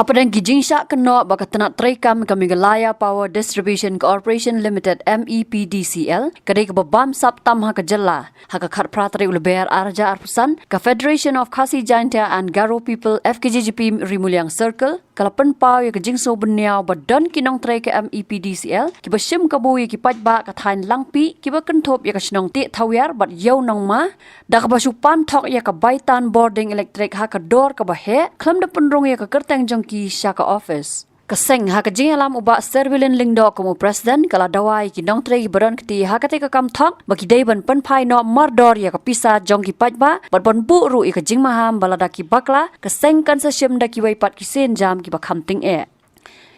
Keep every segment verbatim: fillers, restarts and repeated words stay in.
Hapdeng ki jingshah kynnoh ba ka tnat treikam ka Meghalaya Power Distribution Corporation Limited, M E P D C L, ka dei kaba bamsap tam ha ka jylla, ha ka khatphra tarik u Lber ar hajar arphew san, ka Federation of Khasi Jaintia and Garo People, F K J G P, Ri Muliang Circle, ka la pynpaw ïa ka jingsngewbynniaw ba don ki nongtrei ka M E P D C L kiba shim kabu ïa ki paidbah ka thaiñ Langpih kiba kynthup ïa ka shnong Tihthawiar bad Ïew Nongma, da kaba shu pan thok ïa ka baitan bording elektrik ha ka dor kaba heh, khlem da pynrung ïa ka kyrteng jong ki sha ka office. Ka seng, ha ka jingïalam u Bah Serwilin Lyngdoh kum u president, ka la dawa ïa ki nongtrei kiba don kti ha katei ka kam thok ba ki dei ban pynphai noh mardor ïa ka pisa jong ki paidbah bad ban buh ruh ïa ka jingmaham ba lada ki bakla, ka seng kan sa shim da kiwei pat ki sienjam kiba kham tyngeh.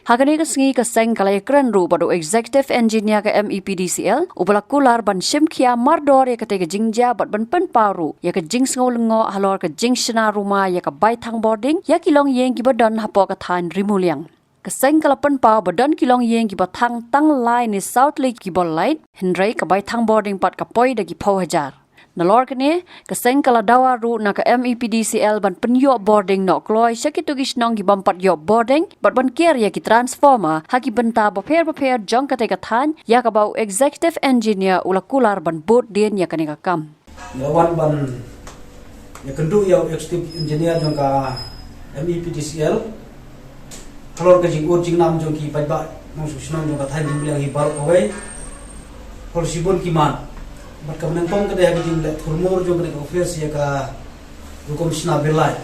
Ha kane ka sngi ka seng ka la ïakren ruh bad u executive engineer ka M E P D C L, uba la kular ban shim khia mardor ïa katei ka jingjia bad ban pynpaw ruh ïa ka jingsngew lyngngoh halor ka jingshna ruma ïa ka baithang bording ïa ki longïing kiba don hapoh ka thaiñ Ri Muliang. Ka seng ka la pynpaw ba don ki longïing kiba thang tang lai ne saw tylli ki bol light, hynrei ka baithang bording pat ka poi da ki phew hajar. Nalor kane, ka seng ka la dawa ruh na ka M E P D C L ban pynïoh bording noh kloi sha kito ki shnong ki bym pat ïoh bording, bad ban ker ïa ki transformer ha ki bynta bapher bapher jong katei ka thaiñ, ïa kaba u executive engineer u la kular ban bud dien ïa kane ka kam. Ngi la wan ban ïakynduh ïa u executive engineer jong ka M E P D C L halor ka jingud jingnam jong ki paidbah nongshong shnong jong ka thaiñ Ri Muliang hi baroh kawei. Halor shibun ki mat, bad kaba nyngkong ka dei ha ka jingleh thurmur jong kane ka office ïa ka rukom shna bill light,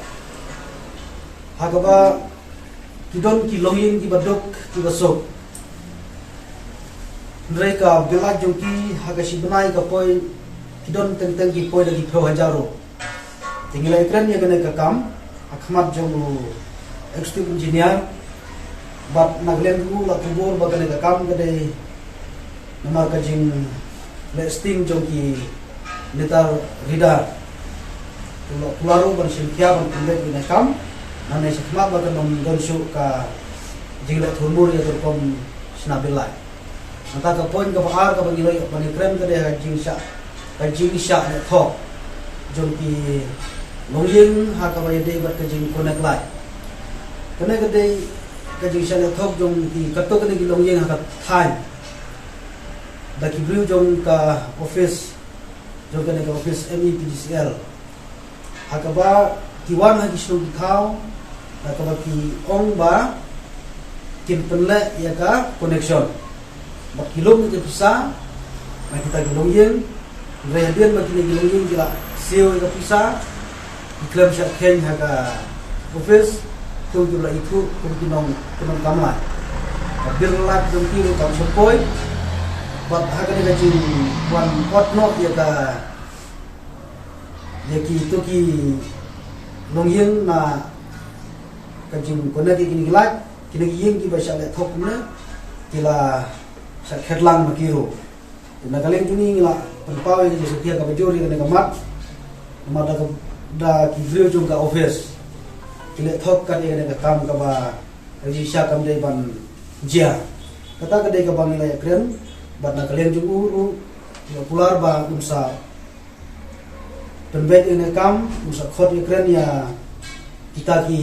ha kaba ki don ki longïing kiba duk kiba suk. Hynrei ka bill light jong ki ha ka shi bnai ka poi, ki don teng teng ki poi da ki phew hajar ruh. Te ngi la ïakren ïa kane ka kam ha khmat jong u executive engineer, bad na ka liang jong u la kubur ba kane ka kam ka dei namar ka jingleh sting jong ki meter reader. Te u la kular ruh ban shim khia ban pynbeit ïa kane ka kam, nangne shakhmat ba kan ym don shuh ka jingleh thurmur ïa ka rukom shna bill light. Nangta ka point kaba ar kaba ngi la ïoh ban ïakren ka dei ha ka jingshah, ka jingshah leh thok jong ki longïing ha kaba ïadei bad ka jingconnect light. Kane ka dei ka jingshah leh thok jong ki katto katne ki longïing ha ka thaiñ da ki briew jong ka office, jong kane ka office M E P D C L, ha kaba ki wan ha ki shnong ki thaw, ha kaba ki ong ba kin pynleh ïa ka connection, bad ki lum ïa ka pisa na kita ki longïing. Hynrei hadien ba kine ki longïing ki la siew ïa ka pisa, ki khlem shah kheiñ ha ka office, to ki la ithuh kum ki nong, ki nongkam light. Ka bill light jong ki ruh kam shym poi. Bad ha kane ka jingwan ot noh ïa ka, ïa kito ki longïing na ka jingconnect ïa kine ki light, kine ki ïing kiba shah leh thok kumne ki la shah khet lang ma ki ruh. Te na ka liang jong ngi ngi la pynpaw ïa ka jingsngewkhia kaba jur ïa kane ka mat. Namar da ka, da ki briew jong ka office ki leh thok kat ïa kane ka kam kaba ka jingshisha kam dei ban jia. Kata ka dei kaba ngi la ïakren bad na ka liang jong u ruh, u la kular ba un sa pynbeit ïa kane ka kam, un sa khot ïakren ïa kita ki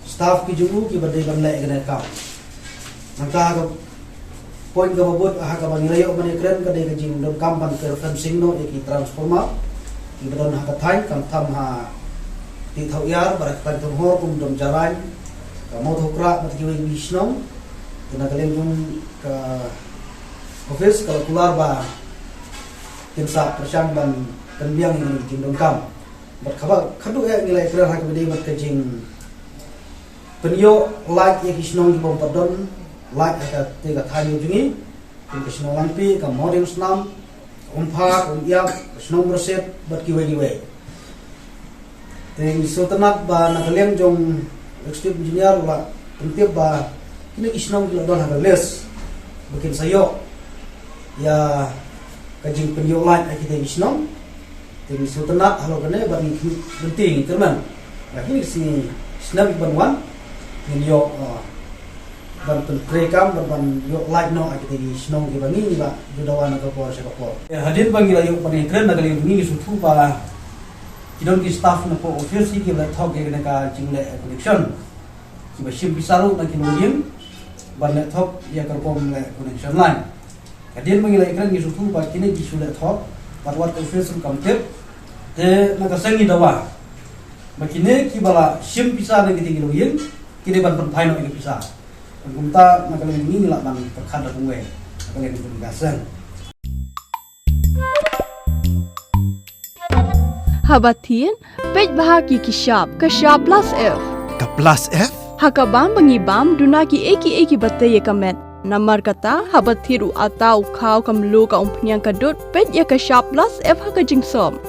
staff ki jong u kiba dei ban leh ïa kane ka kam. Nangta ha ka point kaba bud ha kaba ngi la ïoh ban ïakren ka dei ka jingdonkam ban ker fencing noh ïa ki transformer kiba don ha ka thaiñ, khamtam ha Tihthawiar bad ha ka thaiñ Thonghor kum Domjarain, ka Mawthadrah bad kiwei ki shnong. Te na ka liang jong ka office ka la kular ba kin sa pyrshang ban pynbiang ïa kine ki jingdonkam. Bad kaba khadduh eh ngi la ïakren ha kaba dei bad ka jingpynïoh light ïa ki shnong kiba ym pat don light ha katei ka thaiñ jong ngi, kum ka shnong Langpih, ka Mawdiangsnam, Umphar, Umiap, ka shnong Myrsiet bad kiwei kiwei. Te ngi sngewtynnat ba na ka liang jong executive engineer u la pyntip ba kine ki shnong ki la don ha ka list ba kin sa ïoh ïa ka jingpynïoh light ha kitei ki shnong. Te ngi sngewtynnat halor kane bad ngi khmih lynti, ngi kyrmen ba kine ki sngi snem ban wan ngin ïoh, uh, ban pyntreikam bad ban ïoh light noh ha kitei ki shnong kiba ngi la ju dawa na ka por sha ka por. Hadien ba ngi la ïoh ban ïakren na ka liang jong ngi, ngi sngewthuh ba ki don ki staff na poh office kiba leh thok ïa kane ka jingleh connection. Ba shim pisa ruh na ki longïing ban leh thok ïa ka rukom leh connection line. Hadien ba ngi la ïakren ngi sngewthuh ba kine ki shu leh thok bad wat ka office ruh kam tip. Te na ka seng ngi dawa ba kine kiba la shim pisa na kitei ki longïing ki dei ban pynphai noh ïa ka pisa. Kumta na ka liang ngi ngi lah ban pyrkhat da kumwei na ka liang jong ka seng. Haba thied, peit bha ki ki shap, ka shap plus F. Ka plus F? Ha ka bam ba ngi bam, duna ki ei ki ei kiba tei ïa ka met. Namar kata, haba thied u atta u khaw ka mluh ka umphniang ka dud, peit ïa ka shap plus F ha ka jingsop.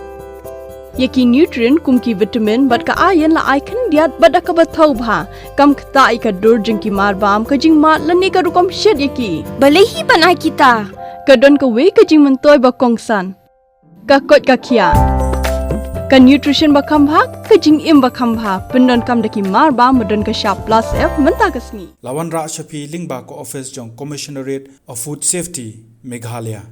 Ïa ki nutrient kum ki vitamin bad ka iron la ai khyndiat bad da kaba thaw bha. Kam ktah ïa ka dur jong ki marbam, ka jingmad lane ka rukom shet ïa ki. Balei hi ban ai kita? Ka don kawei ka jingmyntoi ba kongsan. Ka koit ka khiah. Ka nutrition ba kham bha, ka jingim ba kham bha. Pyndonkam da ki marbam ba don ka shap plus F mynta ka sngi. La wanrah sha phi lyngba ka office jong Commissionerate of Food Safety, Meghalaya.